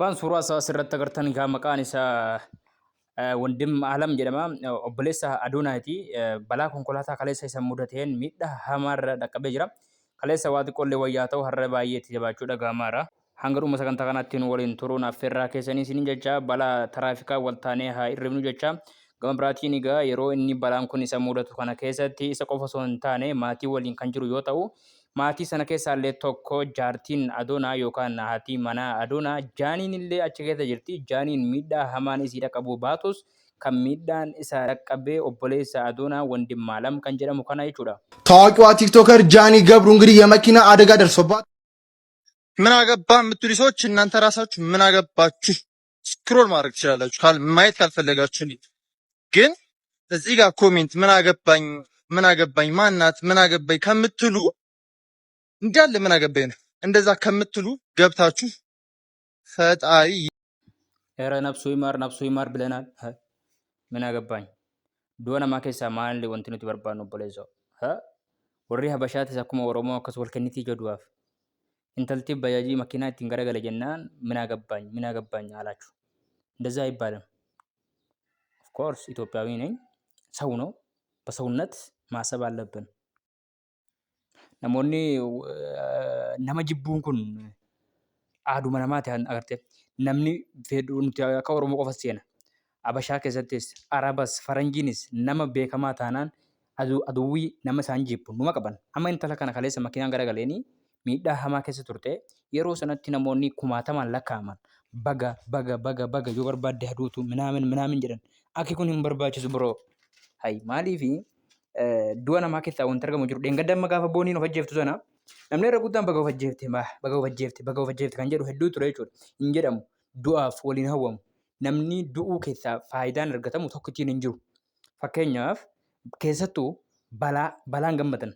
Gurbaan suuraa isaa asirratti agartan egaa maqaan isaa Wandim Alam jedhama. Obboleessa Adoonaayiti. Balaa konkolaataa kaleessa isa mudateen miidhaa hamaarra dhaqqabee jira. Kaleessa waa xiqqoollee wayyaa ta'u har'a baay'ee itti jabaachuu dhaga'amaara. Hanga dhuma sagantaa kanaatti nu waliin turuun affeerraa keessanii isiniin jecha balaa taraafikaa wal taanee haa hirrifnu jecha gama biraatiin egaa yeroo inni balaan kun isa mudatu kana keessatti isa qofa osoo hin taane maatii waliin kan jiru yoo ta'u maatii sana keessaa illee tokko jaartiin Adoonaa yookaan haati manaa Adoonaa Jaaniin illee achi keessa jirti. Jaaniin miidhaa hamaan isii dhaqqabuu baatus kan miidhaan isa dhaqqabee obboleessa Adoonaa Wandimmaalam kan jedhamu kana jechuudha. ታዋቂዋ ቲክቶከር ጃኒ ገብሩ እንግዲህ የመኪና አደጋ ደርሶባት ምን አገባ የምትሉ ሰዎች እናንተ ራሳችሁ ምን አገባችሁ? ስክሮል ማድረግ ትችላላችሁ ማየት ካልፈለጋችሁ። ግን እዚህ ጋር ኮሜንት ምን አገባኝ፣ ምን አገባኝ፣ ማናት፣ ምን አገባኝ ከምትሉ እንዳለ ምን አገባኝ ነው። እንደዛ ከምትሉ ገብታችሁ ፈጣሪ ኧረ ነፍሱ ይማር ነፍሱ ይማር ብለናል። ምን አገባኝ du'a namaa keessaa maali wanti nuti barbaannu obboleessoo? Warri Habashaatis akkuma Oromoo akkas wal kennitii ija du'aaf. Intalti bajaajii makiinaa ittiin garagale jennaan ምን አገባኝ ምን አገባኝ አላችሁ። እንደዛ አይባልም። ኦፍ ኮርስ ኢትዮጵያዊ ነኝ፣ ሰው ነው። በሰውነት ማሰብ አለብን። Namoonni nama jibbuun kun aaduma namaati agartee. Namni fedhu nuti akka Oromoo qofa seena. Habashaa keessattis, Arabas, Faranjiinis nama beekamaa taanaan aduwwii nama isaan jibbu numa qaban. Amma intala kana kaleessa makiinaan garagaleeni miidhaa hamaa keessa turte. Yeroo sanatti namoonni kumaatamaan lakkaa'aman baga baga baga baga yoo barbaadde haduutu minaamin minaamin jedhan. Akki kun hin barbaachisu biroo. Hay maaliifi du'a namaa keessaa wanti argamu jiru. Dheengadda amma gaafa booniin of ajjeeftu sana namni irra guddaan baga of ajjeefte baga of ajjeefte baga of ajjeefte kan jedhu hedduu ture jechuudha. Hin jedhamu du'aaf waliin hawwamu. Namni du'uu keessaa faayidaan argatamu tokkittiin hin jiru. Fakkeenyaaf keessattuu balaa balaan gammadan.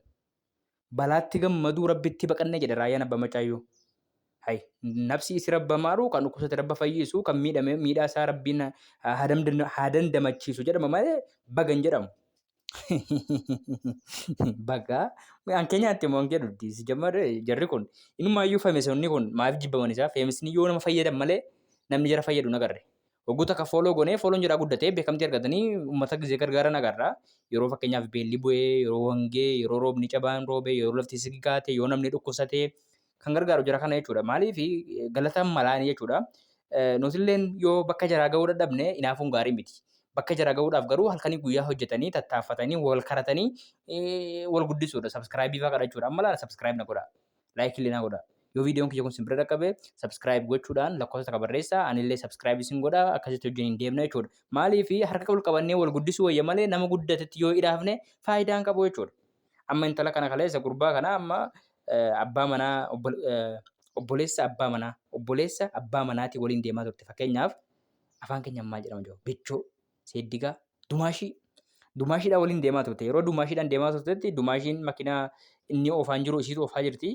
Balaatti gammaduu rabbitti baqannee jedha raayyaan abbaa macaayyuu. Hay nafsi isi rabba maaru kan dhukkubsate rabba fayyisu kan miidhame miidhaa isaa rabbiin haa dandamachiisu jedhama malee baga hin jedhamu. Baga an keenyaatti immoo hin jedhu si jarri kun inumaayyuu femisonni kun maaf jibbaman isaa femisni yoo nama fayyadan malee namni jara fayyadu hin agarre. Hogguu takka fooloo goonee fooloon jiraa guddatee beekamtii argatanii uummata gizee gargaaran agarra. Yeroo fakkeenyaaf beelli bu'ee, yeroo hongee, yeroo roobni cabaan roobee, yeroo lafti sigigaate, yoo namni dhukkubsatee kan gargaaru jara kana jechuudha. Maaliif galata malaanii jechuudha. Nutilleen yoo bakka jaraa gahuu dadhabne inaafuun gaarii miti. Bakka jaraa gahuudhaaf garuu halkanii guyyaa hojjetanii tattaaffatanii wal karatanii wal guddisuudha. Sabskiraayibii fa'aa kadhachuudha. Amma laala sabskiraayib na godhaa. Laayikii illee na godhaa. Yoo viidiyoon kiyya kun isin bira dhaqqabe sabskiraayib gochuudhaan lakkoofsa takka barreessaa anillee sabskiraayib isin godhaa akkasitti wajjin hin deemna jechuudha. Maaliif harka ol qabannee wal guddisuu wayya malee nama guddatetti yoo idhaafne faayidaa hin qabu jechuudha. Amma intala kana kaleessa gurbaa kana amma abbaa manaa obboleessa abbaa manaa obboleessa abbaa manaatii waliin deemaa turte. Fakkeenyaaf afaan keenya maal jedhama jiru bichoo seeddigaa dumaashii dumaashiidhaan waliin deemaa turte. Yeroo dumaashiidhaan deemaa turtetti dumaashiin makiinaa inni oofaan jiru isiitu oofaa jirti.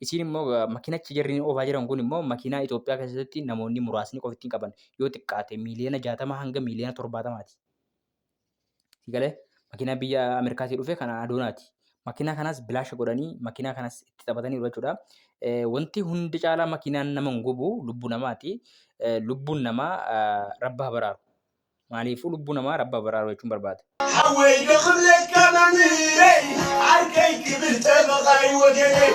Isiin immoo makiinachi jarri oofaa jiran kun immoo makiinaa Itoophiyaa keessatti namoonni muraasni qofa ittiin qaban yoo xiqqaate miiliyoona 60 hanga miiliyoona 70ti. Galee makiinaa biyya Ameerikaatii dhufe kana Adoonaati. Makiinaa kanas bilaasha godhanii makiinaa kanas itti taphatanii jechuudha. Wanti hundi caalaa makiinaan nama hin gubu lubbuu namaati. Lubbuun namaa rabba haa baraaru. Maaliifuu lubbuu namaa rabba haa baraaru jechuun barbaada. ሓወይ ክብለካ መምህረይ ዓርከይ ክብል ጠበቓይ ወገነይ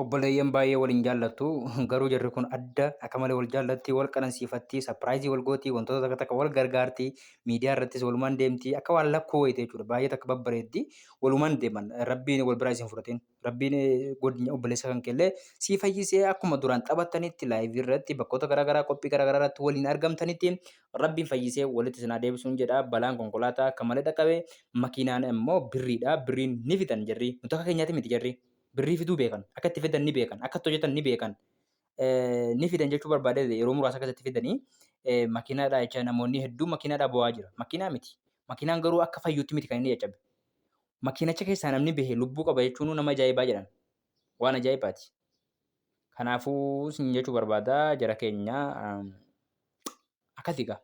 Obboleeyyan baay'ee wal hin jaallattu garuu jarri kun adda akka malee wal jaallatti wal qanansiifatti sapiraayizii wal gooti wantoota takka takka wal gargaarti miidiyaa irrattis walumaan deemti akka waan lakkoo wayite jechuudha baay'ee takka babbareeddi walumaan deeman rabbiin wal biraa isin fudhatin rabbiin godina obboleessa kan keellee sii fayyisee akkuma duraan taphattanitti laayivii irratti bakkoota garaagaraa qophii garaagaraa irratti waliin argamtanitti rabbiin fayyisee walitti isin haa deebisuun jedha balaan konkolaataa akka malee dhaqqabe makiinaan immoo birriidha birriin ni fidan jarri nuti akka keenyaatti miti jarri. Birrii fiduu beekan akka itti fidan ni beekan akka itti hojjetan ni beekan ni fidan jechuu barbaade yeroo muraasa keessatti fidanii makiinaadha jecha namoonni hedduu makiinaadha bu'aa jira makiinaa miti makiinaan garuu akka fayyuutti miti kan inni caccabe makiinacha keessaa namni bahe lubbuu qaba jechuun nama ajaa'ibaa jedhan waan ajaa'ibaati. Kanaafuu isin jechuu barbaada jara keenya akkasii gaa.